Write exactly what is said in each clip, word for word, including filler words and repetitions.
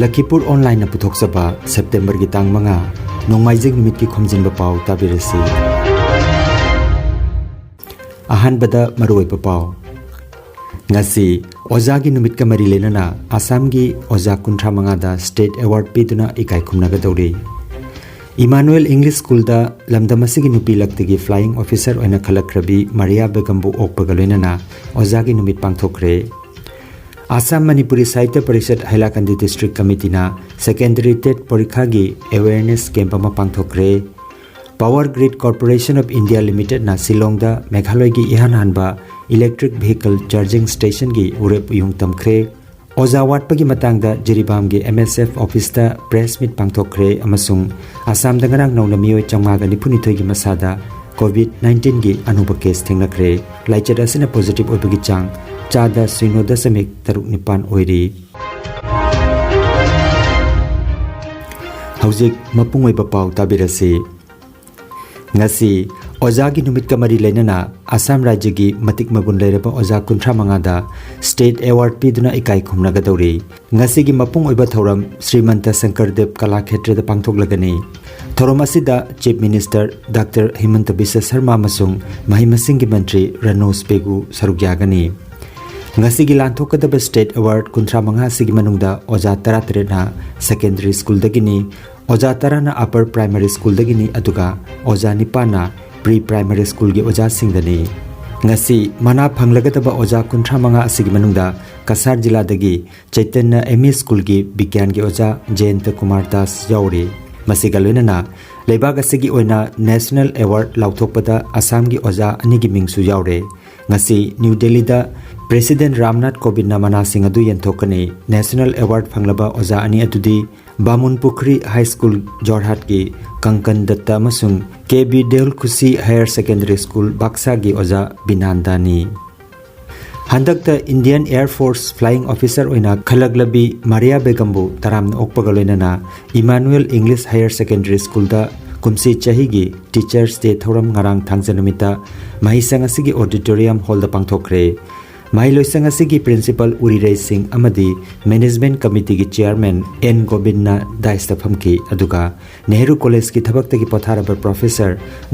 ꯂꯈꯤꯄꯨꯔ ꯑꯣꯟꯂꯥꯏꯟꯅ ꯄꯨꯊꯣꯛꯆꯕ ꯁꯦꯞꯇꯦꯝꯕꯔꯒꯤ ꯇꯥꯡ ꯃꯉꯥ, ꯅꯣꯡꯃꯥꯏꯖꯤꯡ ꯅꯨꯃꯤꯠꯀꯤ ꯈꯣꯝꯖꯤꯟꯕ ꯄꯥꯎ ꯇꯥꯕꯤꯔꯁꯤ꯫ ꯑꯍꯥꯟꯕꯗ ꯃꯔꯨꯑꯣꯏꯕ ꯄꯥꯎ꯫ ꯉꯁꯤ ꯑꯣꯖꯥꯒꯤ ꯅꯨꯃꯤꯠꯀ ꯃꯔꯤ ꯂꯩꯅꯅ ꯑꯁꯥꯝꯒꯤ ꯑꯣꯖꯥ ꯀꯨꯟꯊ꯭ꯔꯥ ꯃꯉꯥꯗ ꯁ꯭ꯇꯦꯠ ꯑꯦꯋꯥꯔꯗ ꯄꯤꯗꯨꯅ ꯏꯀꯥꯏ ꯈꯨꯝꯅꯒꯗꯧꯔꯤ꯫ ꯏꯃꯥꯅꯨꯑꯦꯜ ꯏꯪꯂꯤꯁ ꯁ꯭ꯀꯨꯜꯗ ꯂꯝꯗꯝ ꯑꯁꯤꯒꯤ ꯅꯨꯄꯤ ꯂꯛꯇꯒꯤ ꯐ꯭ꯂꯥꯏꯌꯤꯡ ꯑꯣꯐꯤꯁꯔ ꯑꯣꯏꯅ ꯈꯜꯂꯛꯈ꯭ꯔꯕꯤ ꯃꯔꯤꯌꯥ ꯕꯦꯒꯝꯕꯨ ꯑꯣꯛꯄꯒ ꯂꯣꯏꯅꯅ ꯑꯣꯖꯥꯒꯤ ꯅꯨꯃꯤꯠ ꯄꯥꯡꯊꯣꯛꯈ꯭ꯔꯦ꯫ ꯑꯁꯥꯝ ꯃꯅꯤꯄꯨꯔꯤ ꯁꯥꯍꯤꯇ꯭ꯌ ꯄꯔꯤꯁꯠ ꯍꯥꯏꯂꯥꯀꯟꯗꯤ ꯗꯤꯁꯇ꯭ꯔꯤꯛ ꯀꯃꯤꯇꯤꯅ ꯁꯦꯀꯦꯟꯗꯔꯤ ꯇꯦꯠ ꯄꯔꯤꯈꯥꯒꯤ ꯑꯦꯋꯦꯌꯔꯅꯦꯁ ꯀꯦꯝꯞ ꯑꯃ ꯄꯥꯡꯊꯣꯛꯈ꯭ꯔꯦ꯫ Power Grid Corporation of India Limitedꯅ ꯁꯤꯂꯣꯡꯗ ꯃꯦꯘꯥꯂꯣꯏꯒꯤ ꯏꯍꯥꯟ ꯍꯥꯟꯕ ꯏꯂꯦꯛꯇ꯭ꯔꯤꯛ ꯚꯤꯍꯤꯀꯜ ꯆꯥꯔꯖꯤꯡ ꯁ꯭ꯇꯦꯁꯟꯒꯤ ꯎꯔꯦꯞ ꯎꯌꯨꯡ ꯇꯝꯈ꯭ꯔꯦ꯫ ꯑꯣꯖꯥ ꯋꯥꯠꯄꯒꯤ ꯃꯇꯥꯡꯗ ꯖꯤꯔꯤꯕꯥꯝꯒꯤ ꯑꯦꯝ ꯑꯦꯁ ꯑꯦꯐ ꯑꯣꯐꯤꯁꯇ ꯄ꯭ꯔꯦꯁ ꯃꯤꯠ ꯄꯥꯡꯊꯣꯛꯈ꯭ꯔꯦ ꯑꯃꯁꯨꯡ ꯑꯁꯥꯝꯗ ꯉꯔꯥꯡ ꯅꯧꯅ ꯃꯤꯑꯣꯏ ꯆꯥꯝꯃꯉꯥꯒ ꯅꯤꯐꯨꯅꯤꯊꯣꯏꯒꯤ ꯃꯁꯥꯗ ꯀꯣꯚꯤꯗ ꯅꯥꯏꯟꯇꯤꯟꯒꯤ ꯑꯅꯧꯕ ꯀꯦꯁ ꯊꯦꯡꯅꯈ꯭ꯔꯦ꯫ ꯂꯥꯏꯆꯠ ꯑꯁꯤꯅ ꯄꯣꯖꯤꯇꯤꯚ ꯑꯣꯏꯕꯒꯤ ꯆꯥꯡ ꯆꯥꯗ ꯁꯤꯅꯣ ꯗꯁꯃꯤꯛ ꯇꯔꯨꯛ ꯅꯤꯄꯥꯟ ꯑꯣꯏꯔꯤ꯫ ꯍꯧꯖꯤꯛ ꯃꯄꯨꯡ ꯑꯣꯏꯕ ꯄꯥꯎ ꯇꯥꯕꯤꯔꯁꯤ꯫ ꯉꯁꯤ ꯑꯣꯖꯥꯒꯤ ꯅꯨꯃꯤꯠꯀ ꯃꯔꯤ ꯂꯩꯅꯅ ꯑꯁꯥꯝ ꯔꯥꯖ꯭ꯌꯒꯤ ꯃꯇꯤꯛ ꯃꯒꯨꯟ ꯂꯩꯔꯕ ꯑꯣꯖꯥ ꯀꯨꯟꯊ꯭ꯔꯥ ꯃꯉꯥꯗ ꯁ꯭ꯇꯦꯠ ꯑꯦꯋꯥꯔꯗ ꯄꯤꯗꯨꯅ ꯏꯀꯥꯏ ꯈꯨꯝꯅꯒꯗꯧꯔꯤ꯫ ꯉꯁꯤꯒꯤ ꯃꯄꯨꯡ ꯑꯣꯏꯕ ꯊꯧꯔꯝ ꯁ꯭ꯔꯤꯃꯟꯇ ꯁꯪꯀꯔꯗꯦꯕ ꯀꯂꯥꯈꯦꯇ꯭ꯔꯗ ꯄꯥꯡꯊꯣꯛꯂꯒꯅꯤ꯫ ꯊꯧꯔꯝ ꯑꯁꯤꯗ chief minister doctor ꯍꯤꯃꯟꯇ Visva Sharma ꯑꯃꯁꯨꯡ ꯃꯍꯩ ꯃꯁꯤꯡꯒꯤ ꯃꯟꯇ꯭ꯔꯤ ꯔꯅꯣꯖ ꯄꯦꯒꯨ ꯁꯔꯨꯛ ꯌꯥꯒꯅꯤ꯫ ꯉꯁꯤꯒꯤ ꯂꯥꯟꯊꯣꯛꯀꯗꯕ ꯁ꯭ꯇꯦꯠ ꯑꯦꯋꯥꯔꯗ ꯀꯨꯟꯊ꯭ꯔꯥ ꯃꯉꯥ ꯑꯁꯤꯒꯤ ꯃꯅꯨꯡꯗ ꯑꯣꯖꯥ ꯇꯔꯥꯇꯔꯦꯠꯅ ꯁꯦꯀꯦꯟꯗꯔꯤ ꯁ꯭ꯀꯨꯜꯗꯒꯤꯅꯤ, ꯑꯣꯖꯥ ꯇꯔꯥꯅ ꯑꯄꯔ ꯄ꯭ꯔꯥꯏꯃꯔꯤ ꯁ꯭ꯀꯨꯜꯗꯒꯤꯅꯤ, ꯑꯗꯨꯒ ꯑꯣꯖꯥ ꯅꯤꯄꯥꯟꯅ ꯄ꯭ꯔꯤ ꯄ꯭ꯔꯥꯏꯃꯔꯤ ꯁ꯭ꯀꯨꯜꯒꯤ ꯑꯣꯖꯥꯁꯤꯡꯗꯅꯤ꯫ ꯉꯁꯤ ꯃꯅꯥ ꯐꯪꯂꯒꯗꯕ ꯑꯣꯖꯥ ꯀꯨꯟꯊ꯭ꯔꯥ ꯃꯉꯥ ꯑꯁꯤꯒꯤ ꯃꯅꯨꯡꯗ ꯀꯁꯥꯔ ꯖꯤꯂꯥꯗꯒꯤ ꯆꯩꯇꯟꯌ ꯑꯦꯝ ꯏ ꯁ꯭ꯀꯨꯜꯒꯤ ꯕꯤꯒ꯭ꯌꯥꯟꯒꯤ ꯑꯣꯖꯥ ꯖꯌꯟꯇ ꯀꯨꯃꯥꯔ ꯗꯥꯁ ꯌꯥꯎꯔꯤ꯫ ꯃꯁꯤꯒ ꯂꯣꯏꯅꯅ ꯂꯩꯕꯥꯛ ꯑꯁꯤꯒꯤ ꯑꯣꯏꯅ ꯅꯦꯁꯅꯦꯜ ꯑꯦꯋꯥꯔꯗ ꯂꯥꯎꯊꯣꯛꯄꯗ ꯑꯁꯥꯝꯒꯤ ꯑꯣꯖꯥ ꯑꯅꯤꯒꯤ ꯃꯤꯡꯁꯨ ꯌꯥꯎꯔꯦ꯫ ꯉꯁꯤ ꯅ꯭ꯌꯨ ꯗꯦꯜꯂꯤꯗ ꯄ꯭ꯔꯦꯁꯤꯗꯦꯟꯠ ꯔꯥꯝꯅꯥꯊ ꯀꯣꯕꯤꯟꯗꯅ ꯃꯅꯥꯁꯤꯡ ꯑꯗꯨ ꯌꯦꯟꯊꯣꯛꯀꯅꯤ꯫ ꯅꯦꯁꯅꯦꯜ ꯑꯦꯋꯥꯔꯗ ꯐꯪꯂꯕ ꯑꯣꯖꯥ ꯑꯅꯤ ꯑꯗꯨꯗꯤ ꯕꯥꯃꯨꯟ ꯄꯨꯈ꯭ꯔꯤ ꯍꯥꯏ ꯁ꯭ꯀꯨꯜ ꯖꯣꯔꯍꯥꯠꯀꯤ ꯀꯪꯀꯟ ꯗꯠꯇ ꯑꯃꯁꯨꯡ ꯀꯦ ꯕꯤ ꯗꯦꯎꯜ ꯈꯨꯁꯤ ꯍꯥꯌꯔ ꯁꯦꯀꯦꯟꯗꯔꯤ ꯁ꯭ꯀꯨꯜ ꯕꯥꯛꯁꯥꯒꯤ ꯑꯣꯖꯥ ꯕꯤꯅꯥꯟꯗꯥꯅꯤ꯫ ꯍꯟꯗꯛꯇ Indian air force flying officer ꯑꯣꯏꯅ ꯈꯜꯂꯛꯂꯕꯤ ꯃꯥꯔꯤꯌꯥ ꯕꯦꯒꯝꯕꯨ ꯇꯔꯥꯝꯅ ꯑꯣꯛꯄꯒ ꯂꯣꯏꯅꯅ ꯏꯃꯥꯅꯨꯑꯦꯜ ꯏꯪꯂꯤꯁ ꯍꯥꯌꯔ ꯁꯦꯀꯦꯟꯗꯔꯤ ꯁ꯭ꯀꯨꯜꯗ ꯀꯨꯝꯁꯤ ꯆꯍꯤꯒꯤ ꯇꯤꯆꯔꯁ ꯗꯦ ꯊꯧꯔꯝ ꯉꯔꯥꯡ ꯊꯥꯡꯖ ꯅꯨꯃꯤꯠꯇ ꯃꯍꯩꯁꯪ ꯑꯁꯤꯒꯤ ꯑꯣꯗꯤꯇꯣꯔꯤꯌꯝ ꯍꯣꯜꯗ ꯄꯥꯡꯊꯣꯛꯈ꯭ꯔꯦ꯫ ꯃꯍꯩꯂꯣꯏꯁꯪ ꯑꯁꯤꯒꯤ principal ꯎꯔꯤꯔꯩ ꯁꯤꯡ ꯑꯃꯗꯤ management committeeꯒꯤ chairman ꯑꯦꯟ ꯒꯣꯕꯤꯟꯅ daisꯇ ꯐꯝꯈꯤ, ꯑꯗꯨꯒ ꯅꯦꯍꯔꯨ ꯀꯣꯂꯦꯖꯀꯤ ꯊꯕꯛꯇꯒꯤ ꯄꯣꯊꯥꯔꯕ professor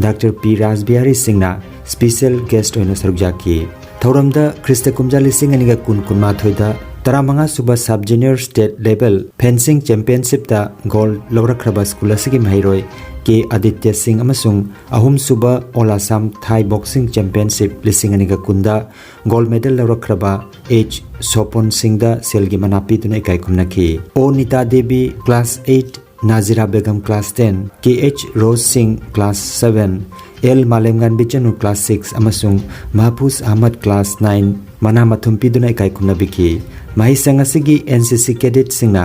ꯗꯥꯛꯇꯔ ꯄꯤ ꯔꯥꯖꯕꯤꯍꯥꯔꯤ ꯁꯤꯡꯅ special guest ꯑꯣꯏꯅ ꯁꯔꯨꯛ ꯌꯥꯈꯤ꯫ ꯊꯧꯔꯝꯗ ꯈ꯭ꯔꯤꯁꯇ ꯀꯨꯝꯖꯥ ꯂꯤꯁꯤꯡ ꯑꯅꯤꯒ ꯀꯨꯟ ꯀꯨꯟꯃꯥꯊꯣꯏꯗ ꯇꯔꯥꯃꯉꯥ ꯁꯨꯕ sub junior state level fencing championshipꯇ gold ꯂꯧꯔꯛꯈ꯭ꯔꯕ ꯁ꯭ꯀꯨꯜ ꯑꯁꯤꯒꯤ ꯃꯍꯩꯔꯣꯏ ꯀꯦ ꯑꯗꯤꯇ꯭ꯌ ꯁꯤꯡ ꯑꯃꯁꯨꯡ ꯑꯍꯨꯝꯁꯨꯕ All Assam Thai Boxing Championship ꯂꯤꯁꯤꯡ ꯑꯅꯤꯒ ꯀꯨꯟꯗ gold medal ꯂꯧꯔꯛꯈ꯭ꯔꯕ ꯑꯩꯆ ꯁꯣꯄꯣꯟ ꯁꯤꯡꯗ ꯁꯦꯜꯒꯤ ꯃꯅꯥ ꯄꯤꯗꯨꯅ ꯏꯀꯥꯏ ꯈꯨꯝꯅꯈꯤ꯫ O Nita Devi class eight, Nazira Begum class ten, K H Roj Sing class seven, L Malemnganbi Chanu class six ꯑꯃꯁꯨꯡ ꯃꯍꯐꯨꯖ ꯑꯍꯃꯗ class nine ꯃꯅꯥ ꯃꯊꯨꯝ ꯄꯤꯗꯨꯅ ꯏꯀꯥꯏ ꯈꯨꯝꯅꯕꯤꯈꯤ꯫ ꯃꯍꯩꯁꯪ ꯑꯁꯤꯒꯤ ꯑꯦꯟ ꯁꯤ ꯁꯤ cadetꯁꯤꯡꯅ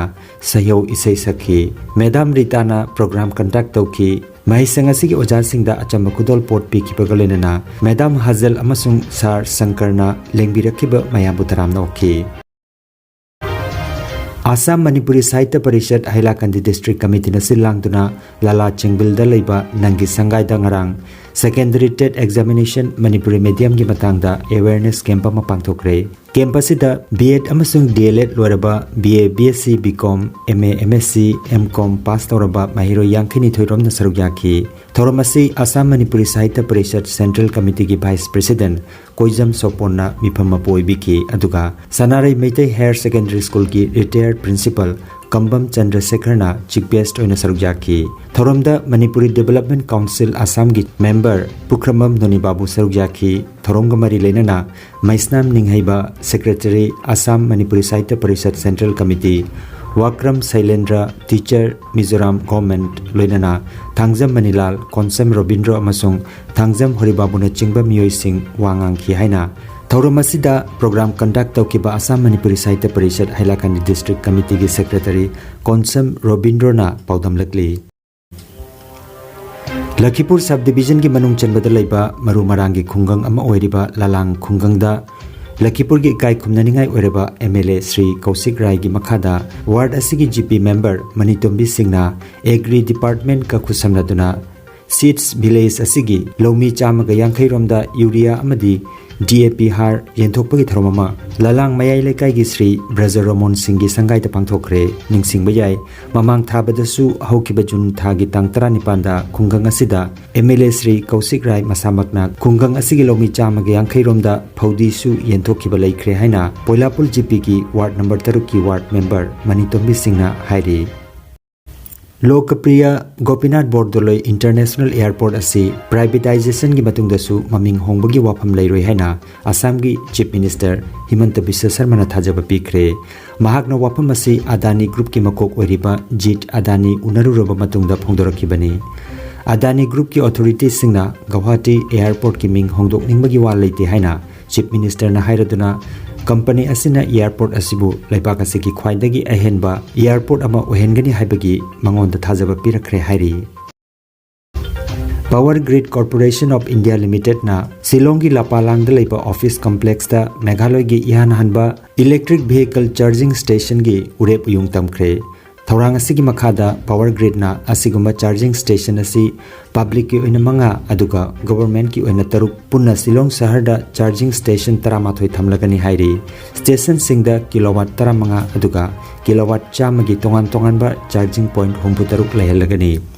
ꯁꯩꯍꯧ ꯏꯁꯩ ꯁꯛꯈꯤ꯫ ꯃꯦꯗꯥꯝ ꯔꯤꯇꯥꯅ program conduct ꯇꯧꯈꯤ꯫ ꯃꯍꯩꯁꯪ ꯑꯁꯤꯒꯤ ꯑꯣꯖꯥꯁꯤꯡꯗ ꯑꯆꯝꯕ ꯈꯨꯗꯣꯜꯄꯣꯠ ꯄꯤꯈꯤꯕꯒ ꯂꯣꯏꯅꯅ ꯃꯦꯗꯥꯝ ꯍꯥꯖꯦꯜ ꯑꯃꯁꯨꯡ ꯁꯥꯔ ꯁꯪꯀꯔꯅ ꯂꯦꯡꯕꯤꯔꯛꯈꯤꯕ ꯃꯌꯥꯝꯕꯨ ꯇꯔꯥꯝꯅ ꯑꯣꯛꯈꯤ꯫ ꯑꯁꯥꯝ ꯃꯅꯤꯄꯨꯔꯤ ꯁꯥꯍꯤꯇ꯭ꯌ ꯄꯔꯤꯁꯠ ꯍꯥꯏꯂꯥꯀꯟꯗꯤ district committeeꯅ ꯁꯤꯜ ꯂꯥꯡꯗꯨꯅ ꯂꯥꯂꯥ ꯆꯤꯡꯕꯤꯜꯗ ꯂꯩꯕ ꯅꯪꯒꯤ ꯁꯪꯒꯥꯏꯗ ꯉꯔꯥꯡ secondary TET examination ꯃꯅꯤꯄꯨꯔꯤ mediumꯒꯤ ꯃꯇꯥꯡꯗ awareness camp ꯑꯃ ꯄꯥꯡꯊꯣꯛꯈ꯭ꯔꯦ꯫ Camp ꯑꯁꯤꯗ B.Ed ꯑꯃꯁꯨꯡ D.El.Ed ꯂꯣꯏꯔꯕ B.A, B.Sc, B.Com, M.A, M.Sc, M.Com pass ꯇꯧꯔꯕ ꯃꯍꯩꯔꯣꯏ ꯌꯥꯡꯈꯩꯅꯤꯊꯣꯏ ꯔꯣꯝꯅ ꯁꯔꯨꯛ ꯌꯥꯈꯤ꯫ ꯊꯧꯔꯝ ꯑꯁꯤ ꯑꯁꯥꯝ ꯃꯅꯤꯄꯨꯔꯤ ꯁꯥꯍꯤꯇ꯭ꯌ ꯄꯔꯤꯁꯠ Central Committeeꯒꯤ vice president ꯀꯣꯏꯖꯝ ꯁꯣꯄꯣꯟꯅ ꯃꯤꯐꯝ ꯃꯄꯨ ꯑꯣꯏꯕꯤꯈꯤ, ꯑꯗꯨꯒ ꯁꯅꯥꯔꯩ Meitei Higher Secondary Schoolꯒꯤ retired principal ꯀꯝꯕꯝ ꯆꯟꯗ꯭ꯔꯁꯦꯈꯔꯅ chief guest ꯑꯣꯏꯅ ꯁꯔꯨꯛ ꯌꯥꯈꯤ꯫ ꯊꯧꯔꯝꯗ Manipuri Development Council ꯑꯁꯥꯝꯒꯤ member ꯄꯨꯈ꯭ꯔꯝꯕꯝ ꯅꯣꯅꯤꯕꯥꯕꯨ ꯁꯔꯨꯛ ꯌꯥꯈꯤ꯫ ꯊꯧꯔꯝꯒ ꯃꯔꯤ ꯂꯩꯅꯅ ꯃꯩꯁꯅꯥꯝ ꯅꯤꯡꯍꯩꯕ, secretary, ꯑꯁꯥꯝ ꯃꯅꯤꯄꯨꯔꯤ ꯁꯥꯍꯤꯇ꯭ꯌ parishad Central Committee, ꯋꯥꯀ꯭ꯔꯝ ꯁꯩꯂꯦꯟꯗ꯭ꯔ, teacher, Mizoram government, ꯂꯣꯏꯅꯅ ꯊꯥꯡꯖꯝ ꯃꯅꯤꯂꯥꯜ, ꯀꯣꯟꯁꯝ ꯔꯣꯕꯤꯟꯗ꯭ꯔꯣ ꯑꯃꯁꯨꯡ ꯊꯥꯡꯖꯝ ꯍꯣꯔꯤꯕꯥꯕꯨꯅꯆꯤꯡꯕ ꯃꯤꯑꯣꯏꯁꯤꯡ ꯋꯥ ꯉꯥꯡꯈꯤ ꯍꯥꯏꯅ ꯊꯧꯔꯝ ꯑꯁꯤꯗ program conduct ꯇꯧꯈꯤꯕ ꯑꯁꯥꯝ ꯃꯅꯤꯄꯨꯔꯤ ꯁꯥꯍꯤꯇ꯭ꯌ parishad ꯍꯥꯏꯂꯥꯀꯟꯗꯤ district committeeꯒꯤ secretary Konsam ꯔꯣꯕꯤꯟꯗ꯭ꯔꯣꯅ ꯄꯥꯎꯗꯝꯂꯛꯂꯤ꯫ ꯂꯈꯤꯄꯨꯔ sub divisionꯒꯤ ꯃꯅꯨꯡ ꯆꯟꯕꯗ ꯂꯩꯕ ꯃꯔꯨ ꯃꯔꯥꯡꯒꯤ ꯈꯨꯡꯒꯪ ꯑꯃ ꯑꯣꯏꯔꯤꯕ ꯂꯂꯥꯡ ꯈꯨꯡꯒꯪꯗ ꯂꯈꯤꯄꯨꯔꯒꯤ ꯏꯀꯥꯏ ꯈꯨꯝꯅꯅꯤꯡꯉꯥꯏ ꯑꯣꯏꯔꯕ M L A ꯁ꯭ꯔꯤ ꯀꯧꯁꯤꯛ ꯔꯥꯏꯒꯤ ꯃꯈꯥꯗ ward ꯑꯁꯤꯒꯤ G P member ꯃꯅꯤꯇꯣꯝꯕꯤ ꯁꯤꯡꯅ agri departmentꯀ ꯈꯨꯠꯁꯝꯅꯗꯨꯅ Seeds Village ꯑꯁꯤꯒꯤ ꯂꯧꯃꯤ ꯆꯥꯝꯃꯒ ꯌꯥꯡꯈꯩ ꯔꯣꯝꯗ ꯌꯨꯔꯤꯌꯥ ꯑꯃꯗꯤ DAP ꯍꯥꯔ ꯌꯦꯟꯊꯣꯛꯄꯒꯤ ꯊꯧꯔꯝ ꯑꯃ ꯂꯂꯥꯡ ꯃꯌꯥꯏ ꯂꯩꯀꯥꯏꯒꯤ ꯁ꯭ꯔꯤ ꯕ꯭ꯔꯖꯔꯣꯃꯣꯟ ꯁꯤꯡꯒꯤ ꯁꯪꯒꯥꯏꯗ ꯄꯥꯡꯊꯣꯛꯈ꯭ꯔꯦ꯫ ꯅꯤꯡꯁꯤꯡꯕ ꯌꯥꯏ, ꯃꯃꯥꯡ ꯊꯥꯕꯗꯁꯨ ꯍꯧꯈꯤꯕ ꯖꯨꯟ ꯊꯥꯒꯤ ꯇꯥꯡ ꯇꯔꯥꯅꯤꯄꯥꯟꯗ ꯈꯨꯡꯒꯪ ꯑꯁꯤꯗ MLA ꯁ꯭ꯔꯤ ꯀꯧꯁꯤꯛ ꯔꯥꯏ ꯃꯁꯥꯃꯛꯅ ꯈꯨꯡꯒꯪ ꯑꯁꯤꯒꯤ ꯂꯧꯃꯤ ꯆꯥꯝꯃꯒ ꯌꯥꯡꯈꯩ ꯔꯣꯝꯗ ꯐꯧꯗꯤꯁꯨ ꯌꯦꯟꯊꯣꯛꯈꯤꯕ ꯂꯩꯈ꯭ꯔꯦ ꯍꯥꯏꯅ ꯄꯣꯏꯂꯥꯄꯨꯜ GPꯒꯤ ward number ꯇꯔꯨꯛꯀꯤ ward member ꯃꯅꯤꯇꯣꯝꯕꯤ ꯁꯤꯡꯅ ꯍꯥꯏꯔꯤ꯫ ꯂꯣꯀꯄ꯭ꯔꯤꯌꯥ ꯒꯣꯄꯤꯅꯥꯊ ꯕꯣꯔꯗꯣꯂꯣꯏ International Airport ꯑꯁꯤ privatisation ꯒꯤ ꯃꯇꯨꯡꯗꯁꯨ ꯃꯃꯤꯡ ꯍꯣꯡꯕꯒꯤ ꯋꯥꯐꯝ ꯂꯩꯔꯣꯏ ꯍꯥꯏꯅ ꯑꯁꯥꯝꯒꯤ Chief Minister ꯍꯤꯃꯟꯇ ꯕꯤꯁ꯭ꯋ ꯁꯔꯃꯅ ꯊꯥꯖꯕ ꯄꯤꯈ꯭ꯔꯦ꯫ ꯃꯍꯥꯛꯅ ꯋꯥꯐꯝ ꯑꯁꯤ ꯑꯗꯥꯅꯤ Groupꯀꯤ ꯃꯀꯣꯛ ꯑꯣꯏꯔꯤꯕ ꯖꯤꯠ ꯑꯗꯥꯅꯤ ꯎꯅꯔꯨꯔꯕ ꯃꯇꯨꯡꯗ ꯐꯣꯡꯗꯣꯔꯛꯈꯤꯕꯅꯤ꯫ ꯑꯗꯥꯅꯤ Groupꯀꯤ authorityꯁꯤꯡꯅ ꯒꯧꯍꯥꯇꯤ airportꯀꯤ ꯃꯤꯡ ꯍꯣꯡꯗꯣꯛꯅꯤꯡꯕꯒꯤ ꯋꯥ ꯂꯩꯇꯦ ꯍꯥꯏꯅ Chief Ministerꯅ ꯍꯥꯏꯔꯗꯨꯅ, company ꯑꯁꯤꯅ airport ꯑꯁꯤꯕꯨ ꯂꯩꯕꯥꯛ ꯑꯁꯤꯒꯤ ꯈ꯭ꯋꯥꯏꯗꯒꯤ ꯑꯍꯦꯟꯕ airport ꯑꯃ ꯑꯣꯏꯍꯟꯒꯅꯤ ꯍꯥꯏꯕꯒꯤ ꯃꯉꯣꯟꯗ ꯊꯥꯖꯕ ꯄꯤꯔꯛꯈ꯭ꯔꯦ ꯍꯥꯏꯔꯤ꯫ Power Grid Corporation of India Limitedꯅ ꯁꯤꯂꯣꯡꯒꯤ ꯂꯄꯥꯂꯥꯡꯗ ꯂꯩꯕ office complexꯇ ꯃꯦꯘꯥꯂꯌꯒꯤ ꯏꯍꯥꯟ ꯍꯥꯟꯕ electric vehicle charging stationꯒꯤ ꯎꯔꯦꯞ ꯎꯌꯨꯡ ꯇꯝꯈ꯭ꯔꯦ꯫ ꯊꯧꯔꯥꯡ ꯑꯁꯤꯒꯤ ꯃꯈꯥꯗ Power Gridꯅ ꯑꯁꯤꯒꯨꯝꯕ charging station ꯑꯁꯤ publicꯀꯤ ꯑꯣꯏꯅ ꯃꯉꯥ ꯑꯗꯨꯒ governmentꯀꯤ ꯑꯣꯏꯅ ꯇꯔꯨꯛ, ꯄꯨꯟꯅ ꯁꯤꯂꯣꯡ ꯁꯍꯔꯗ charging station ꯇꯔꯥꯃꯥꯊꯣꯏ ꯊꯝꯂꯒꯅꯤ ꯍꯥꯏꯔꯤ꯫ Stationꯁꯤꯡꯗ kilowatt ꯇꯔꯥꯃꯉꯥ ꯑꯗꯨꯒ kilowatt ꯆꯥꯝꯃꯒꯤ ꯇꯣꯉꯥꯟ ꯇꯣꯉꯥꯟꯕ charging point ꯍꯨꯝꯐꯨꯇꯔꯨꯛ ꯂꯩꯍꯜꯂꯒꯅꯤ꯫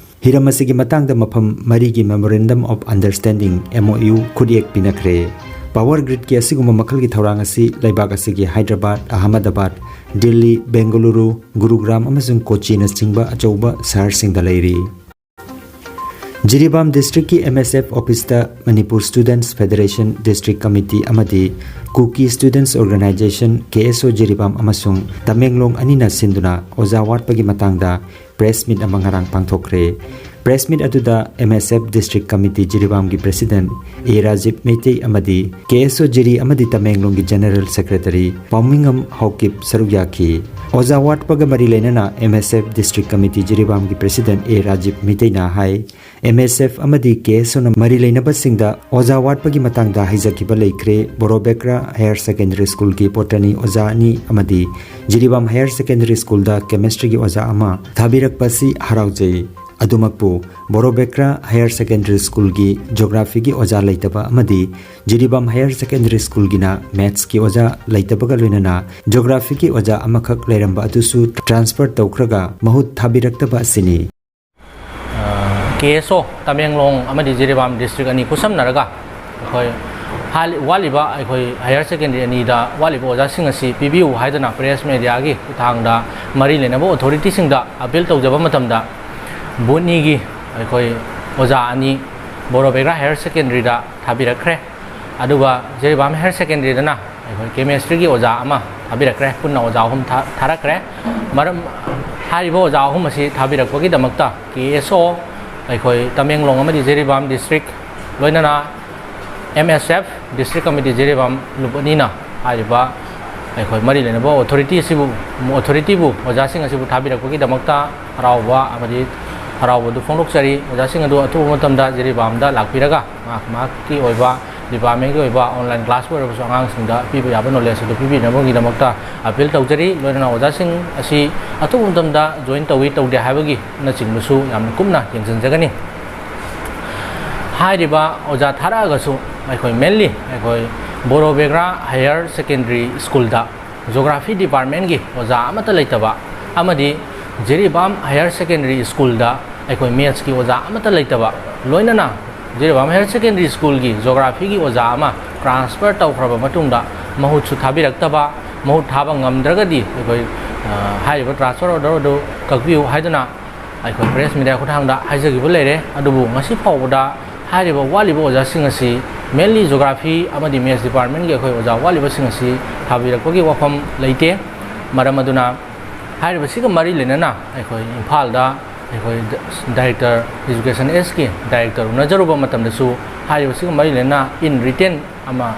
ꯍꯤꯔꯝ ꯑꯁꯤꯒꯤ ꯃꯇꯥꯡꯗ ꯃꯐꯝ ꯃꯔꯤꯒꯤ Memorandum of Understanding, MOU, ꯈꯨꯠꯌꯦꯛ ꯄꯤꯅꯈ꯭ꯔꯦ꯫ Power Gridꯀꯤ ꯑꯁꯤꯒꯨꯝꯕ ꯃꯈꯜꯒꯤ ꯊꯧꯔꯥꯡ ꯑꯁꯤ ꯂꯩꯕꯥꯛ ꯑꯁꯤꯒꯤ ꯍꯥꯏꯗ꯭ꯔꯕꯥꯗ, ꯑꯍꯃꯗꯕꯥꯗ, ꯗꯤꯜꯂꯤ, ꯕꯦꯡꯒꯂꯨꯔꯨ, ꯒꯨꯔꯨꯒ꯭ꯔꯥꯝ ꯑꯃꯁꯨꯡ ꯀꯣꯆꯤꯅꯆꯤꯡꯕ ꯑꯆꯧꯕ ꯁꯍꯔꯁꯤꯡꯗ ꯂꯩꯔꯤ꯫ Jiribam districtꯀꯤ MSF officeꯇ Manipur Students Federation District Committee ꯑꯃꯗꯤ Kuki Students Organisation, KSO, Jiribam ꯑꯃꯁꯨꯡ ꯇꯃꯦꯡꯂꯣꯡ ꯑꯅꯤꯅ ꯁꯤꯟꯗꯨꯅ ꯑꯣꯖꯥ ꯋꯥꯠꯄꯒꯤ ꯃꯇꯥꯡꯗ press meet ꯑꯃ ꯉꯔꯥꯡ ꯄꯥꯡꯊꯣꯛꯈ꯭ꯔꯦ꯫ Press meet ꯑꯗꯨꯗ MSF District Committee ꯖꯤꯔꯤꯕꯥꯝꯒꯤ President ꯑꯦ ꯔꯥꯖꯤꯕ ꯃꯩꯇꯩ ꯑꯃꯗꯤ KSO ꯖꯤꯔꯤ ꯑꯃꯗꯤ ꯇꯃꯦꯡꯂꯣꯡꯒꯤ General Secretary ꯄꯥꯎꯃꯤꯉꯝ ꯍꯥꯎꯀꯤꯞ ꯁꯔꯨꯛ ꯌꯥꯈꯤ꯫ ꯑꯣꯖꯥ ꯋꯥꯠꯄꯒ ꯃꯔꯤ ꯂꯩꯅꯅ MSF District Committee ꯖꯤꯔꯤꯕꯥꯝꯒꯤ President ꯑꯦ ꯔꯥꯖꯤꯕ ꯃꯩꯇꯩꯅ ꯍꯥꯏ, MSF ꯑꯃꯗꯤ KSOꯅ ꯃꯔꯤ ꯂꯩꯅꯕꯁꯤꯡꯗ ꯑꯣꯖꯥ ꯋꯥꯠꯄꯒꯤ ꯃꯇꯥꯡꯗ ꯍꯥꯏꯖꯈꯤꯕ ꯂꯩꯈ꯭ꯔꯦ꯫ ꯕꯣꯔꯣꯕꯦꯀ꯭ꯔꯥ Higher Secondary Schoolꯒꯤ botany ꯑꯣꯖꯥ ꯑꯅꯤ ꯑꯃꯗꯤ ꯖꯤꯔꯤꯕꯥꯝ Higher Secondary Schoolꯗ chemistryꯒꯤ ꯑꯣꯖꯥ ꯑꯃ ꯊꯥꯕꯤꯔꯛꯄ ꯑꯁꯤ ꯍꯔꯥꯎꯖꯩ꯫ ꯑꯗꯨꯃꯛꯄꯨ, ꯕꯣꯔꯣꯕꯦꯒ꯭ꯔꯥ ꯍꯥꯌꯔ ꯁꯦꯀꯦꯟꯗꯔꯤ ꯁ꯭ꯀꯨꯜꯒꯤ ꯖꯣꯒ꯭ꯔꯥꯐꯤꯒꯤ ꯑꯣꯖꯥ ꯂꯩꯇꯕ ꯑꯃꯗꯤ ꯖꯤꯔꯤꯕꯥꯝ ꯍꯥꯌꯔ ꯁꯦꯀꯦꯟꯗꯔꯤ ꯁ꯭ꯀꯨꯜꯒꯤꯅ ꯃꯦꯊꯁꯀꯤ ꯑꯣꯖꯥ ꯂꯩꯇꯕꯒ ꯂꯣꯏꯅꯅ ꯖꯣꯒ꯭ꯔꯥꯐꯤꯒꯤ ꯑꯣꯖꯥ ꯑꯃꯈꯛ ꯂꯩꯔꯝꯕ ꯑꯗꯨꯁꯨ ꯇ꯭ꯔꯥꯟꯁꯐꯔ ꯇꯧꯈ꯭ꯔꯒ ꯃꯍꯨꯠ ꯊꯥꯕꯤꯔꯛꯇꯕ ꯑꯁꯤꯅꯤ꯫ ꯀꯦ ꯑꯦꯁ ꯑꯣ ꯇꯃꯦꯡꯂꯣꯡ ꯑꯃꯗꯤ ꯖꯤꯔꯤꯕꯥꯝ ꯗꯤꯁꯇ꯭ꯔꯤꯛ ꯑꯅꯤ ꯈꯨꯠꯁꯝꯅꯔꯒ ꯑꯩꯈꯣꯏ ꯍꯥ- ꯋꯥꯠꯂꯤꯕ ꯑꯩꯈꯣꯏ ꯍꯥꯌꯔ ꯁꯦꯀꯦꯟꯗꯔꯤ ꯑꯅꯤꯗ ꯋꯥꯠꯂꯤꯕ ꯑꯣꯖꯥꯁꯤꯡ ꯑꯁꯤ ꯄꯤꯕꯤꯌꯨ ꯍꯥꯏꯗꯨꯅ ꯄ꯭ꯔꯦꯁ ꯃꯦꯗꯤꯌꯥꯒꯤ ꯈꯨꯠꯊꯥꯡꯗ ꯃꯔꯤ ꯂꯩꯅꯕ ꯑꯣꯊꯣꯔꯤꯇꯤꯁꯤꯡꯗ ꯑꯄꯤꯜ ꯇꯧꯖꯕ ꯃꯇꯝꯗ, ꯕꯣꯠꯅꯤꯒꯤ ꯑꯩꯈꯣꯏ ꯑꯣꯖꯥ ꯑꯅꯤ ꯕꯣꯔꯣꯕꯦꯒ꯭ꯔꯥ ꯍꯥꯌꯔ ꯁꯦꯀꯦꯟꯗꯔꯤꯗ ꯊꯥꯕꯤꯔꯛꯈ꯭ꯔꯦ꯫ ꯑꯗꯨꯒ ꯖꯤꯔꯤꯕꯥꯝ ꯍꯥꯌꯔ ꯁꯦꯀꯦꯟꯗꯔꯤꯗꯅ ꯑꯩꯈꯣꯏ ꯀꯦꯃꯦꯁꯇ꯭ꯔꯤꯒꯤ ꯑꯣꯖꯥ ꯑꯃ ꯊꯥꯕꯤꯔꯛꯈ꯭ꯔꯦ꯫ ꯄꯨꯟꯅ ꯑꯣꯖꯥ ꯑꯍꯨꯝ ꯊꯥ- ꯊꯥꯔꯛꯈ꯭ꯔꯦ꯫ ꯃꯔꯝ ꯍꯥꯏꯔꯤꯕ ꯑꯣꯖꯥ ꯑꯍꯨꯝ ꯑꯁꯤ ꯊꯥꯕꯤꯔꯛꯄꯒꯤꯗꯃꯛꯇ ꯀꯦ ꯑꯦꯁ ꯑꯣ ꯑꯩꯈꯣꯏ ꯇꯃꯦꯡꯂꯣꯡ ꯑꯃꯗꯤ ꯖꯤꯔꯤꯕꯥꯝ ꯗꯤꯁꯇ꯭ꯔꯤꯛ, ꯂꯣꯏꯅꯅ ꯑꯦꯝ ꯑꯦꯁ ꯑꯦꯐ ꯗꯤꯁꯇ꯭ꯔꯤꯛ ꯀꯃꯤꯇꯤ ꯖꯤꯔꯤꯕꯥꯝ ꯂꯨꯞ ꯑꯅꯤꯅ ꯍꯥꯏꯔꯤꯕ ꯑꯩꯈꯣꯏ ꯃꯔꯤ ꯂꯩꯅꯕ ꯑꯣꯊꯣꯔꯤꯇꯤ ꯑꯁꯤꯕꯨ, ꯑꯣꯊꯣꯔꯤꯇꯤꯕꯨ ꯑꯣꯖꯥꯁꯤꯡ ꯑꯁꯤꯕꯨ ꯊꯥꯕꯤꯔꯛꯄꯒꯤꯗꯃꯛꯇ ꯍꯔꯥꯎꯕ ꯑꯃꯗꯤ ꯍꯔꯥꯎꯕꯗꯨ ꯐꯣꯡꯗꯣꯛꯆꯔꯤ꯫ ꯑꯣꯖꯥꯁꯤꯡ ꯑꯗꯨ ꯑꯊꯨꯕ ꯃꯇꯝꯗ ꯖꯤꯔꯤꯕꯥꯝꯗ ꯂꯥꯛꯄꯤꯔꯒ ꯃꯍꯥꯛ ꯃꯍꯥꯛꯀꯤ ꯑꯣꯏꯕ ꯗꯤꯄꯥꯔꯠꯃꯦꯟꯒꯤ ꯑꯣꯏꯕ ꯑꯣꯟꯂꯥꯏꯟ ꯀ꯭ꯂꯥꯁꯄꯨ ꯑꯣꯏꯔꯕꯁꯨ ꯑꯉꯥꯡꯁꯤꯡꯗ ꯄꯤꯕ ꯌꯥꯕ ꯅꯣꯂꯦꯖ ꯑꯗꯨ ꯄꯤꯕꯤꯅꯕꯒꯤꯗꯃꯛꯇ ꯑꯄꯤꯜ ꯇꯧꯖꯔꯤ꯫ ꯂꯣꯏꯅꯅ ꯑꯣꯖꯥꯁꯤꯡ ꯑꯁꯤ ꯑꯊꯨꯕ ꯃꯇꯝꯗ ꯖꯣꯏꯟ ꯇꯧꯏ ꯇꯧꯗꯦ ꯍꯥꯏꯕꯒꯤꯅꯆꯤꯡꯕꯁꯨ ꯌꯥꯝꯅ ꯀꯨꯞꯅ ꯌꯦꯡꯁꯤꯟꯖꯒꯅꯤ꯫ ꯍꯥꯏꯔꯤꯕ ꯑꯣꯖꯥ ꯊꯥꯔꯛꯑꯒꯁꯨ ꯑꯩꯈꯣꯏ ꯃꯦꯟꯂꯤ ꯑꯩꯈꯣꯏ ꯕꯣꯔꯣꯕꯦꯒ꯭ꯔꯥ ꯍꯥꯌꯔ ꯁꯦꯀꯦꯟꯗꯔꯤ ꯁ꯭ꯀꯨꯜꯗ ꯖꯣꯒ꯭ꯔꯥꯐꯤ ꯗꯤꯄꯥꯔꯠꯃꯦꯟꯒꯤ ꯑꯣꯖꯥ ꯑꯃꯠꯇ ꯂꯩꯇꯕ ꯑꯃꯗꯤ ꯖꯤꯔꯤꯕꯥꯝ ꯍꯥꯌꯔ ꯁꯦꯀꯦꯟꯗꯔꯤ ꯁ꯭ꯀꯨꯜꯗ ꯑꯩꯈꯣꯏ ꯃꯦꯠꯁꯀꯤ ꯑꯣꯖꯥ ꯑꯃꯠꯇ ꯂꯩꯇꯕ, ꯂꯣꯏꯅꯅ ꯖꯤꯔꯤꯕꯥꯝ ꯍꯥꯌꯔ ꯁꯦꯀꯦꯟꯗꯔꯤ ꯁ꯭ꯀꯨꯜꯒꯤ ꯖꯣꯒ꯭ꯔꯥꯐꯤꯒꯤ ꯑꯣꯖꯥ ꯑꯃ ꯇ꯭ꯔꯥꯟꯁꯐꯔ ꯇꯧꯈ꯭ꯔꯕ ꯃꯇꯨꯡꯗ ꯃꯍꯨꯠꯁꯨ ꯊꯥꯕꯤꯔꯛꯇꯕ, ꯃꯍꯨꯠ ꯊꯥꯕ ꯉꯝꯗ꯭ꯔꯒꯗꯤ ꯑꯩꯈꯣꯏ, ꯑ, ꯍꯥꯏꯔꯤꯕ ꯇ꯭ꯔꯥꯟꯁꯐꯔ ꯑꯣꯔꯗꯔ ꯑꯗꯨ ꯀꯛꯄꯤꯌꯨ ꯍꯥꯏꯗꯨꯅ ꯑꯩꯈꯣꯏ ꯄ꯭ꯔꯦꯁ ꯃꯦꯗꯤꯌꯥ ꯈꯨꯠꯊꯥꯡꯗ ꯍꯥꯏꯖꯈꯤꯕ ꯂꯩꯔꯦ꯫ ꯑꯗꯨꯕꯨ ꯉꯁꯤ ꯐꯥꯎꯕꯗ ꯍꯥꯏꯔꯤꯕ ꯋꯥꯠꯂꯤꯕ ꯑꯣꯖꯥꯁꯤꯡ ꯑꯁꯤ ꯃꯦꯟꯂꯤ ꯖꯣꯒ꯭ꯔꯥꯐꯤ ꯑꯃꯗꯤ ꯃꯦꯠꯁ ꯗꯤꯄꯥꯔꯠꯃꯦꯟꯒꯤ ꯑꯩꯈꯣꯏ ꯑꯣꯖꯥ ꯋꯥꯠꯂꯤꯕꯁꯤꯡ ꯑꯁꯤ ꯊꯥꯕꯤꯔꯛꯄꯒꯤ ꯋꯥꯐꯝ ꯂꯩꯇꯦ꯫ ꯃꯔꯝ ꯑꯗꯨꯅ ꯍꯥꯏꯔꯤꯕꯁꯤꯒ ꯃꯔꯤ ꯂꯩꯅꯅ ꯑꯩꯈꯣꯏ ꯏꯝꯐꯥꯜꯗ ꯑꯩꯈꯣꯏ ꯗꯥꯏꯔꯦꯛꯇꯔ, ꯏꯖꯨꯀꯦꯁꯟ ꯑꯦꯁꯀꯤ ꯗꯥꯏꯔꯦꯛꯇꯔ ꯎꯅꯖꯔꯨꯕ ꯃꯇꯝꯗꯁꯨ ꯍꯥꯏꯔꯤꯕꯁꯤꯒ ꯃꯔꯤ ꯂꯩꯅꯅ in written ꯑꯃ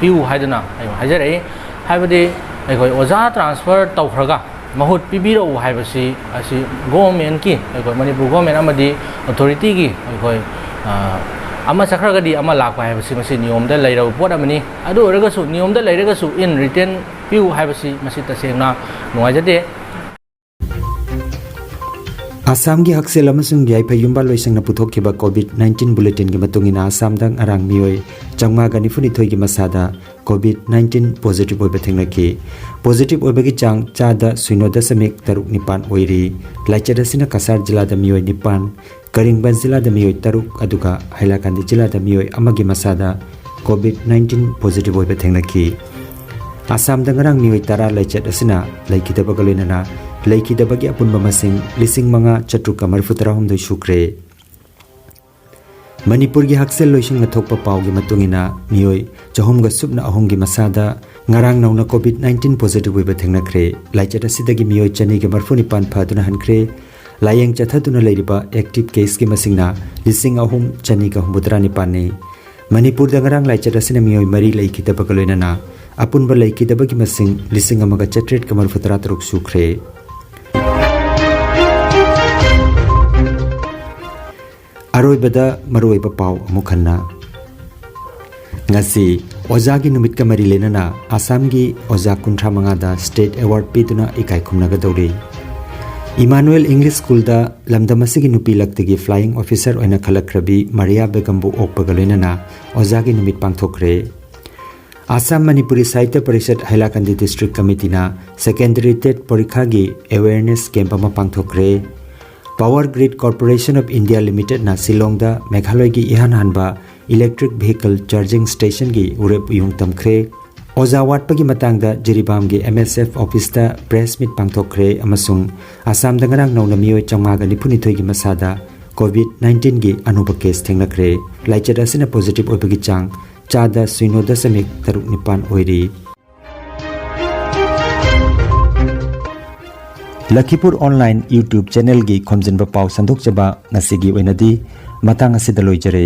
ꯄꯤꯌꯨ ꯍꯥꯏꯗꯨꯅ ꯑꯩ ꯍꯥꯏꯖꯔꯛꯏ꯫ ꯍꯥꯏꯕꯗꯤ ꯑꯩꯈꯣꯏ ꯑꯣꯖꯥ ꯇ꯭ꯔꯥꯟꯁꯐꯔ ꯇꯧꯈ꯭ꯔꯒ ꯃꯍꯨꯠ ꯄꯤꯕꯤꯔꯛꯎ ꯍꯥꯏꯕꯁꯤ ꯑꯁꯤ ꯒꯣꯚꯔꯟꯃꯦꯟꯠꯀꯤ, ꯑꯩꯈꯣꯏ ꯃꯅꯤꯄꯨꯔ ꯒꯣꯚꯔꯟꯃꯦꯟꯠ ꯑꯃꯗꯤ ꯑꯣꯊꯣꯔꯤꯇꯤꯒꯤ ꯑꯩꯈꯣꯏ, ꯑ, ꯑꯃ ꯆꯠꯈ꯭ꯔꯒꯗꯤ ꯑꯃ ꯂꯥꯛꯄ ꯍꯥꯏꯕꯁꯤ ꯃꯁꯤ ꯅꯤꯌꯣꯝꯗ ꯂꯩꯔꯕ ꯄꯣꯠ ꯑꯃꯅꯤ꯫ ꯑꯗꯨ ꯑꯣꯏꯔꯒꯁꯨ ꯅꯤꯌꯣꯝꯗ ꯂꯩꯔꯒꯁꯨ in written ꯄꯤꯌꯨ ꯍꯥꯏꯕꯁꯤ ꯃꯁꯤ ꯇꯁꯦꯡꯅ ꯅꯨꯡꯉꯥꯏꯖꯗꯦ꯫ ꯑꯁꯥꯝꯒꯤ ꯍꯛꯁꯦꯜ ꯑꯃꯁꯨꯡ ꯌꯥꯏꯐ ꯌꯨꯝꯕꯥꯜ ꯂꯣꯏꯁꯪꯅ ꯄꯨꯊꯣꯛꯈꯤꯕ ꯀꯣꯚꯤꯗ ꯅꯥꯏꯟꯇꯤꯟ ꯕꯨꯂꯦꯇꯤꯟꯒꯤ ꯃꯇꯨꯡ ꯏꯟꯅ, ꯑꯁꯥꯝꯗ ꯉꯔꯥꯡ ꯃꯤꯑꯣꯏ ꯆꯥꯝꯃꯉꯥꯒ ꯅꯤꯐꯨꯅꯤꯊꯣꯏꯒꯤ ꯃꯁꯥꯗ ꯀꯣꯚꯤꯗ ꯅꯥꯏꯟꯇꯤꯟ ꯄꯣꯖꯤꯇꯤꯚ ꯑꯣꯏꯕ ꯊꯦꯡꯅꯈꯤ꯫ ꯄꯣꯖꯤꯇꯤꯚ ꯑꯣꯏꯕꯒꯤ ꯆꯥꯡ ꯆꯥꯗ ꯁꯤꯅꯣ ꯗꯁꯃꯤꯛ ꯇꯔꯨꯛ ꯅꯤꯄꯥꯟ ꯑꯣꯏꯔꯤ꯫ ꯂꯥꯏꯆꯠ ꯑꯁꯤꯅ ꯀꯁꯥꯔ ꯖꯤꯂꯥꯗ ꯃꯤꯑꯣꯏ ꯅꯤꯄꯥꯟ, ꯀꯔꯤꯡꯕꯟ ꯖꯤꯂꯥꯗ ꯃꯤꯑꯣꯏ ꯇꯔꯨꯛ, ꯑꯗꯨꯒ ꯍꯥꯏꯂꯥꯀꯥꯟꯗꯤ ꯖꯤꯂꯥꯗ ꯃꯤꯑꯣꯏ ꯑꯃꯒꯤ ꯃꯁꯥꯗ ꯀꯣꯚꯤꯗ ꯅꯥꯏꯟꯇꯤꯟ ꯄꯣꯖꯤꯇꯤꯚ ꯑꯣꯏꯕ ꯊꯦꯡꯅꯈꯤ꯫ ꯑꯁꯥꯝꯗ ꯉꯔꯥꯡ ꯃꯤꯑꯣꯏ ꯇꯔꯥ ꯂꯥꯏꯆꯠ ꯑꯁꯤꯅ ꯂꯩꯈꯤꯗꯕꯒ ꯂꯣꯏꯅꯅ ꯂꯩꯈꯤꯗꯕꯒꯤ ꯑꯄꯨꯟꯕ ꯃꯁꯤꯡ ꯂꯤꯁꯤꯡ ꯃꯉꯥ ꯆꯥꯇ꯭ꯔꯨꯛꯀ ꯃꯔꯤꯐꯨ ꯇꯔꯥꯍꯨꯝꯗꯣꯏ ꯁꯨꯈ꯭ꯔꯦ꯫ ꯃꯅꯤꯄꯨꯔꯒꯤ ꯍꯛꯁꯦꯜ ꯂꯣꯏꯁꯪꯅ ꯊꯣꯛꯄ ꯄꯥꯎꯒꯤ ꯃꯇꯨꯡ ꯏꯟꯅ, ꯃꯤꯑꯣꯏ ꯆꯍꯨꯝꯒ ꯁꯨꯞꯅ ꯑꯍꯨꯝꯒꯤ ꯃꯁꯥꯗ ꯉꯔꯥꯡ ꯅꯧꯅ ꯀꯣꯚꯤꯗ ꯅꯥꯏꯟꯇꯤꯟ ꯄꯣꯖꯤꯇꯤꯚ ꯑꯣꯏꯕ ꯊꯦꯡꯅꯈ꯭ꯔꯦ꯫ ꯂꯥꯏꯆꯠ ꯑꯁꯤꯗꯒꯤ ꯃꯤꯑꯣꯏ ꯆꯅꯤꯒ ꯃꯔꯤꯐꯨ ꯅꯤꯄꯥꯟ ꯐꯗꯨꯅ ꯍꯟꯈ꯭ꯔꯦ꯫ ꯂꯥꯌꯦꯡ ꯆꯠꯊꯗꯨꯅ ꯂꯩꯔꯤꯕ ꯑꯦꯛꯇꯤꯚ ꯀꯦꯁꯀꯤ ꯃꯁꯤꯡꯅ ꯂꯤꯁꯤꯡ ꯑꯍꯨꯝ ꯆꯅꯤꯒ ꯍꯨꯝꯐꯨꯇꯔꯥ ꯅꯤꯄꯥꯟꯅꯤ꯫ ꯃꯅꯤꯄꯨꯔꯗ ꯉꯔꯥꯡ ꯂꯥꯏꯆꯠ ꯑꯁꯤꯅ ꯃꯤꯑꯣꯏ ꯃꯔꯤ ꯂꯩꯈꯤꯗꯕꯒ ꯂꯣꯏꯅꯅ ꯑꯄꯨꯟꯕ ꯂꯩꯈꯤꯗꯕꯒꯤ ꯃꯁꯤꯡ ꯂꯤꯁꯤꯡ ꯑꯃꯒ ꯆꯥꯇ꯭ꯔꯦꯠꯀ ꯃꯔꯤꯐꯨꯇꯔꯥ ꯇꯔꯨꯛ ꯁꯨꯈ꯭ꯔꯦ꯫ ꯑꯔꯣꯏꯕꯗ ꯃꯔꯨꯑꯣꯏꯕ ꯄꯥꯎ ꯑꯃꯨꯛ ꯍꯟꯅ꯫ ꯉꯁꯤ ꯑꯣꯖꯥꯒꯤ ꯅꯨꯃꯤꯠꯀ ꯃꯔꯤ ꯂꯩꯅꯅ ꯑꯁꯥꯝꯒꯤ ꯑꯣꯖꯥ ꯀꯨꯟꯊ꯭ꯔꯥ ꯃꯉꯥꯗ ꯁ꯭ꯇꯦꯠ ꯑꯦꯋꯥꯔꯗ ꯄꯤꯗꯨꯅ ꯏꯀꯥꯏ ꯈꯨꯝꯅꯒꯗꯧꯔꯤ꯫ ꯏꯃꯥꯅꯨꯑꯦꯜ ꯏꯪꯂꯤꯁ ꯁ꯭ꯀꯨꯜꯗ ꯂꯝꯗꯝ ꯑꯁꯤꯒꯤ ꯅꯨꯄꯤ ꯂꯛꯇꯒꯤ ꯐ꯭ꯂꯥꯏꯌꯤꯡ ꯑꯣꯐꯤꯁꯔ ꯑꯣꯏꯅ ꯈꯜꯂꯛꯈ꯭ꯔꯕꯤ ꯃꯔꯤꯌꯥ ꯕꯦꯒꯝꯕꯨ ꯑꯣꯛꯄꯒ ꯂꯣꯏꯅꯅ ꯑꯣꯖꯥꯒꯤ ꯅꯨꯃꯤꯠ ꯄꯥꯡꯊꯣꯛꯈ꯭ꯔꯦ꯫ ꯑꯁꯥꯝ ꯃꯅꯤꯄꯨꯔꯤ ꯁꯥꯍꯤꯇ꯭ꯌ ꯄꯔꯤꯁꯠ ꯍꯥꯏꯂꯥꯀꯟꯗꯤ ꯗꯤꯁꯇ꯭ꯔꯤꯛ ꯀꯃꯤꯇꯤꯅ ꯁꯦꯀꯦꯟꯗꯔꯤ ꯇꯦꯠ ꯄꯔꯤꯈꯥꯒꯤ ꯑꯦꯋꯦꯌꯔꯅꯦꯁ ꯀꯦꯝꯞ ꯑꯃ ꯄꯥꯡꯊꯣꯛꯈ꯭ꯔꯦ꯫ Power Grid Corporation of India Limitedꯅ ꯁꯤꯂꯣꯡꯗ ꯃꯦꯘꯥꯂꯌꯒꯤ ꯏꯍꯥꯟ ꯍꯥꯟꯕ ꯏꯂꯦꯛꯇ꯭ꯔꯤꯛ ꯚꯤꯍꯤꯀꯜ ꯆꯥꯔꯖꯤꯡ ꯁ꯭ꯇꯦꯁꯟꯒꯤ ꯎꯔꯦꯞ ꯎꯌꯨꯡ ꯇꯝꯈ꯭ꯔꯦ꯫ ꯑꯣꯖꯥ ꯋꯥꯠꯄꯒꯤ ꯃꯇꯥꯡꯗ ꯖꯤꯔꯤꯕꯥꯝꯒꯤ ꯑꯦꯝ ꯑꯦꯁ ꯑꯦꯐ ꯑꯣꯐꯤꯁꯇ ꯄ꯭ꯔꯦꯁ ꯃꯤꯠ ꯄꯥꯡꯊꯣꯛꯈ꯭ꯔꯦ ꯑꯃꯁꯨꯡ ꯑꯁꯥꯝꯗ ꯉꯔꯥꯡ ꯅꯧꯅ ꯃꯤꯑꯣꯏ ꯆꯥꯝꯃꯉꯥꯒ ꯅꯤꯐꯨꯅꯤꯊꯣꯏꯒꯤ ꯃꯁꯥꯗ ꯀꯣꯚꯤꯗ ꯅꯥꯏꯟꯇꯤꯟꯒꯤ ꯑꯅꯧꯕ ꯀꯦꯁ ꯊꯦꯡꯅꯈ꯭ꯔꯦ꯫ ꯂꯥꯏꯆꯠ ꯑꯁꯤꯅ ꯄꯣꯖꯤꯇꯤꯚ ꯑꯣꯏꯕꯒꯤ ꯆꯥꯡ ꯆꯥꯗ ꯁꯤꯅꯣ ꯗꯁꯃꯤꯛ ꯇꯔꯨꯛ ꯅꯤꯄꯥꯟ ꯑꯣꯏꯔꯤ꯫ ꯂꯈꯤꯄꯨꯔ ꯑꯣꯟꯂꯥꯏꯟ YouTube ꯆꯦꯅꯦꯜꯒꯤ ꯈꯣꯝꯖꯤꯟꯕ ꯄꯥꯎ ꯁꯟꯗꯣꯛꯆꯕ ꯉꯁꯤꯒꯤ ꯑꯣꯏꯅꯗꯤ ꯃꯇꯥꯡ ꯑꯁꯤꯗ ꯂꯣꯏꯖꯔꯦ꯫